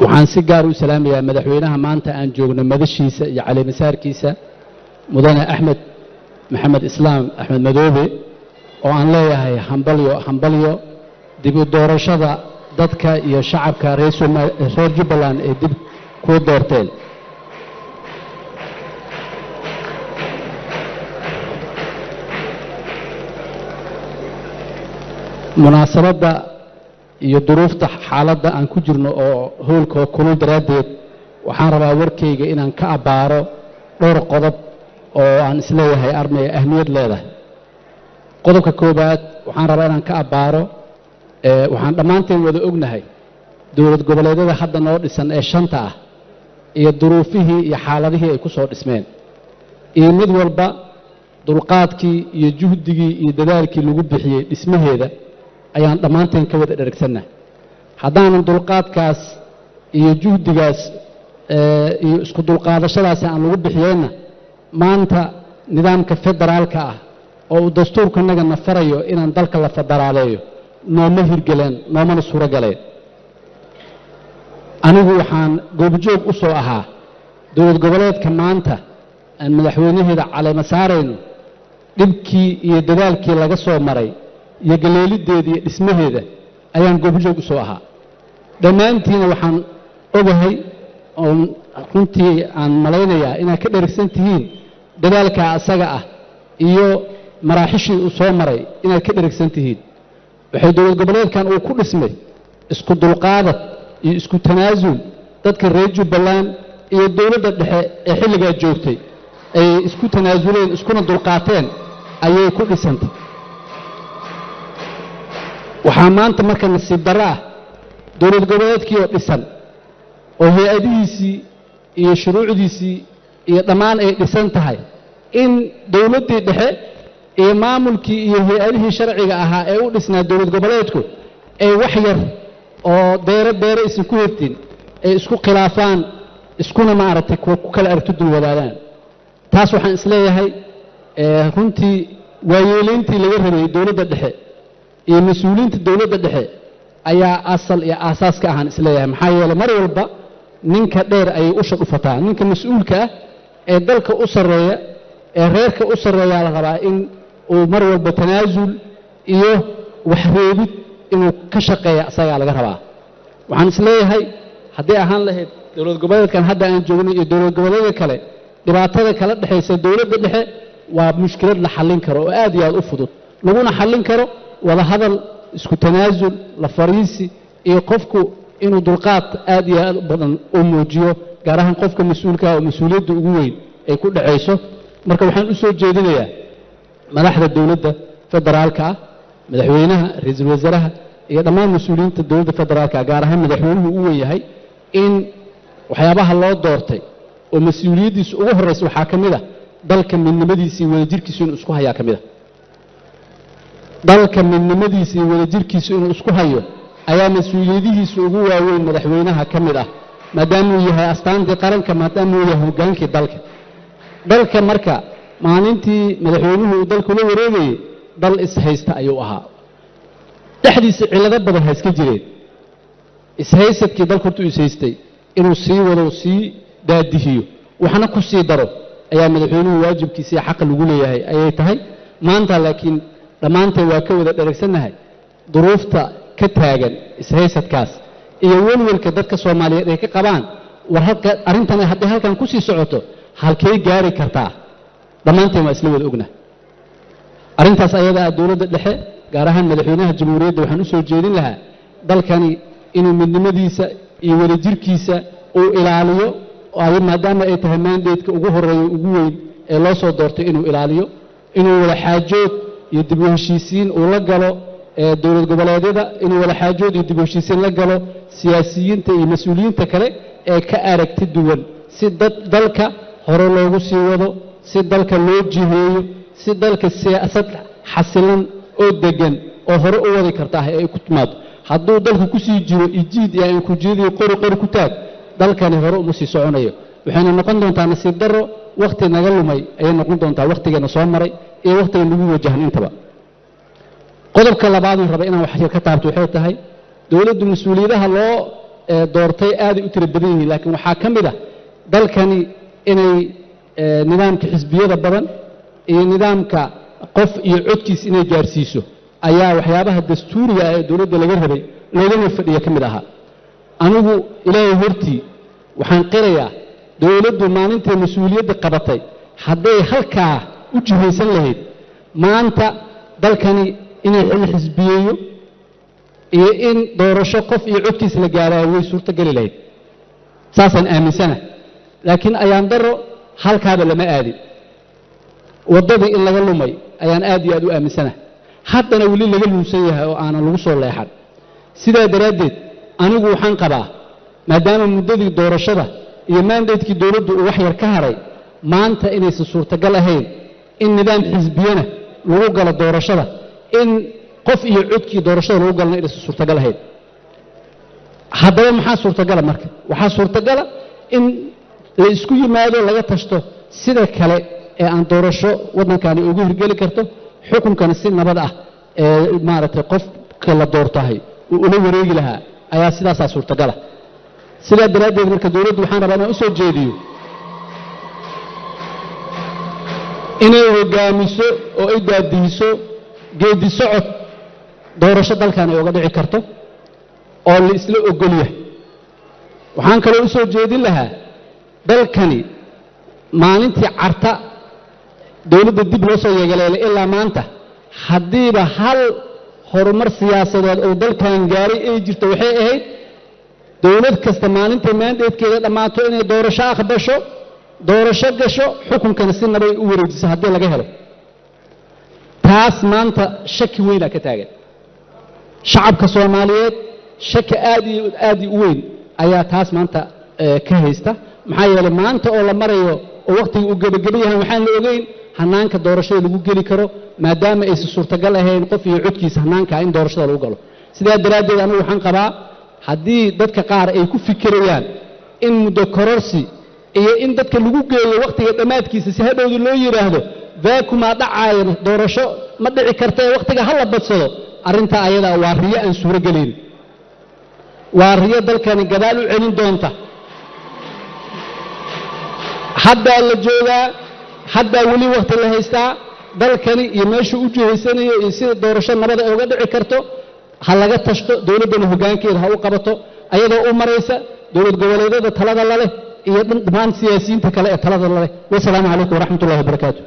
Waxaan si gaar u salaamayaa madaxweynaha maanta aan joogno madashiisa iyo caleemasaarkiisa, mudane Axmed Maxamed Islaam Axmed Madoobe, oo aan leeyahay hambalyo, hambalyo dib u doorashada dadka iyo shacabka reer Jubbaland ay dib kuu doorteen. Munaasabadda iyo duruufta xaaladda aan ku jirno oo howlka kulul daraaddeed, waxaan rabaa warkayga inaan ka abbaaro dhowr qodob oo aan isleeyahay armay ahmiyad leedahay. Qodobka koowaad waxaan rabaa inaan ka abbaaro, waxaan dhammaanteen wada ognahay dowlad goboleedyada hadda noo dhisan ee shanta ah iyo duruufihii iyo xaaladihii ay ku soo dhismeen, iyo mid walba dulqaadkii iyo juhdigii iyo dadaalkii lagu bixiyey dhismaheeda ayaan dhammaanteen ka wada dheragsannahay. Haddaanan dulqaadkaas iyo juhdigaas iyo isku dulqaadashadaasi aan lagu bixiyeenna, maanta nidaamka federaalka ah oo uu dastuurkanaga na farayo inaan dalka la federaaleeyo nooma hirgeleen, noomana suuro galeen. Anigu waxaan goobjoog u soo ahaa dowlad goboleedka maanta aan madaxweynaheeda caleema saarayno dhibkii iyo dadaalkii laga soo maray iyo galeelideeda iyo dhismaheeda ayaan goobjoog u soo ahaa. Dhammaantiina waxaan ogahay oon runtii aan malaynayaa inaad ka dheragsan tihiin dadaalkaa asaga ah iyo maraaxishii uu soo maray inaad ka dheragsan tihiin. Waxay dowlad goboleedkan uu ku dhismay isku dulqaadad iyo isku tanaasul dadka reer Jubbaland iyo dowladda dhexe ee xilligaa joogtay ay isku tanaasuleen iskuna dulqaateen ayay ku dhisantay. Waxaa maanta marka nasiib darro ah dowlad goboleedkii oo dhisan oo hay-adihiisii iyo shuruucdiisii iyo dhammaan ay dhisan tahay in dowladdii dhexe iyo maamulkii iyo hay-adihii sharciga ahaa ee u dhisnaa dowlad goboleedku ay wax yar oo deero deero isan ku hertin ay isku khilaafaan, iskuna maaragtay ku kala aragti dul wadaadaan. Taas waxaan isleeyahay runtii waayeelayntii laga rabay dowladda dhexe iyo mas-uuliyiinta dowladda dhexe ayaa asal iyo aasaas ka ahaan isleeyahay. Maxaa yeeley mar walba ninka dheer ayay usha dhufataa. Ninka mas-uulka ah ee dalka u sarreeya ee reerka u sarreeyaa la rabaa in uu mar walba tanaasul iyo waxreebid inuu ka shaqeeya asagaa laga rabaa. Waxaan isleeyahay hadday ahaan lahayd dowlad goboleedkan hadda aan joognay iyo dowlad goboleedka kale, dhibaatada kala dhexaysa dowladda dhexe waa mushkilad la xallin karo oo aad iyo aad u fudud, laguna xallin karo wada hadal, isku tanaasul, la fariisi iyo qofku inuu dulqaad aad iyo aad u badan u muujiyo, gaar ahaan qofka mas-uulka ah oo mas-uuliyadda ugu weyn ay ku dhacayso. Marka waxaan u soo jeedinayaa madaxda dowladda federaalka ah, madaxweynaha, ra-iisul wasaaraha iyo dhammaan mas-uuliyiinta dowladda federaalka ah, gaar ahaan madaxweynuhu u weyn yahay, in waxyaabaha loo doortay oo mas-uuliyaddiisa ugu horraysa waxaa ka mid ah dalka midnimadiisa iyo wadajirkiisu inuu isku hayaa ka mid ah. Dalka midnimadiisa iyo wadajirkiisu inuu isku hayo ayaa mas-uuliyadihiisa ugu waaweyn madaxweynaha ka mid ah, maadaamuu yahay astaantii qaranka, maadaamuu yahay hoggaankii dalka. Dalka marka maalintii madaxweynuhu uu dalku la wareegayey dal ishaysta ayuu ahaa, dhexdiisa cillado badan ha iska jireen. Ishaysadkii dalku hortuu ishaystay inuu sii wado, sii daadihiyo, waxna ku sii daro ayaa madaxweynuhu waajibkiisa iyo xaqa lagu leeyahay ayay tahay maanta. Laakiin dhammaanteen waa ka wada dheragsannahay duruufta ka taagan ishaysadkaas iyo welwelka dadka Soomaaliyeed ay ka qabaan war halka arrintan hadday halkan ku sii socoto halkay gaari kartaa. Dhammaanteen waa isla wada ognahay arrintaas ayadaa. Dowladda dhexe, gaar ahaan madaxweynaha jamhuuriyadda, waxaan u soo jeedin lahaa dalkani inuu midnimadiisa iyo wadajirkiisa uu ilaaliyo, maadaama ay tahay mandateka ugu horeeya ugu weyn ee loo soo doortay inuu ilaaliyo, inuu wada xaajood iyo dib u heshiisiin uu la galo dowlad goboleedyada, inuu wada xaajood iyo dib u heshiisiin la galo siyaasiyiinta iyo mas-uuliyiinta kale ee ka aragti duwan, si dad dalka hore loogu sii wado, si dalka loo jiheeyo, si dalka siyaasad xasilan oo degan oo hore u wadi karta ay ku timaado. Hadduu dalku ku sii jiro ijiid iyo aan ku jiidiyo qori qori ku taag, dalkani hore uma sii soconayo. Waxayna noqon doontaa nasiib darro wakhti naga lumay ayay noqon doontaa, wakhtigeena soo maray iyo wakhtiga nagu wajahan intaba. Qodobka labaadun raba inaan wax ka taabto waxay tahay dowladdu mas-uuliyadaha loo doortay aaday u tiro badan yihiin, laakiin waxaa ka mid ah dalkani inay nidaamka xisbiyada badan iyo nidaamka qof iyo codkiis inay gaarsiiso ayaa waxyaabaha dastuuriga ah ee dowladda laga rabay loogama fadhiyo ka mid ahaa. Anigu Ilaahay hortii waxaan qirayaa, dowladdu maalintay mas-uuliyadda qabatay hadday halkaa u jihaysan lahayd, maanta dalkani inay xil xisbiyeeyo iyo in doorasho qof iyo codkiis la gaaraa way suurto geli lahayd, saasaan aaminsana. Laakiin ayaan daro halkaaba lama aadin, waddadii in laga lumay ayaan aad iyo aad u aaminsana, haddana weli laga luunsan yahay oo aanan lagu soo leexan. Sidaa daraaddeed anigu waxaan qabaa, maadaama muddadii doorashada iyo mandatekii dowladdu uu wax yar ka haray, maanta inaysan suurtagal ahayn in nidaam xisbiyana lagu galo doorashada, in qof iyo codkii doorashada lagu galana inaysan suurtagal ahayn. Haddaba maxaa suurtagala marka? Waxaa suurtagala in la isku yimaado, laga tashto sida kale ee aan doorasho waddankani ugu hirgeli karto, xukunkana si nabad ah ee maaragtay qofka la doortahay uu ula wareegi lahaa ayaa sidaasaa suurtagala. Sidaa daraaddeed marka dowladdu waxaan rabaa inaan u soo jeediyo inay hoggaamiso oo ay daadihiso geedi socod doorasho dalkan ay uga dhici karto oo la isla ogol yahay. Waxaan kaloo u soo jeedin lahaa, dalkani maalintii Carta dowladda dib loo soo yeegaleelay ilaa maanta, haddiiba hal horumar siyaasadeed oo dalkan gaaray ay jirto, waxay ahayd dowlad kasta maalintay maandeedkeeda dhammaato inay doorasho aqbasho, doorasho gasho, xukunkana si nabay u wareejiso haddii laga helo. Taas maanta shaki weynaa ka taagan shacabka Soomaaliyeed, shaki aad iyo aad u weyn ayaa taas maanta ka haysta, maxaa yeelay maanta oo la marayo oo wakhtiga uu gebageba yahay waxaan la ogeyn hanaanka doorashada lagu geli karo, maadaama aysan suurtagal ahayn qof iyo codkiisa hanaanka in doorashada lagu galo. Sidaa daraaddeed anigu waxaan qabaa, haddii dadka qaar ay ku fikirayaan in muddo kororsi iyo in dadka lagu geeyo wakhtiga dhammaadkiisa si hadhowda loo yidhaahdo vaakumaa dhacaaya, doorasho ma dhici karta ee wakhtiga ha la badsado, arrintaa ayadaa waa riyo aan suuro gelayn, waa riyo dalkani gadaal u celin doonta. Haddaa la joogaa, haddaa weli wakhti la haystaa. Dalkani iyo meeshuu u jihaysanayo iyo sida doorasho nabada ay uga dhici karto ha laga tashto, dowladdana hoggaankeeda ha u qabato ayadoo u maraysa dowlad goboleedyada talada laleh iyo dhammaan siyaasiyiinta kale ee talada laleh. Wasalaamu calaykum waraxmat ullahi wabarakaatu.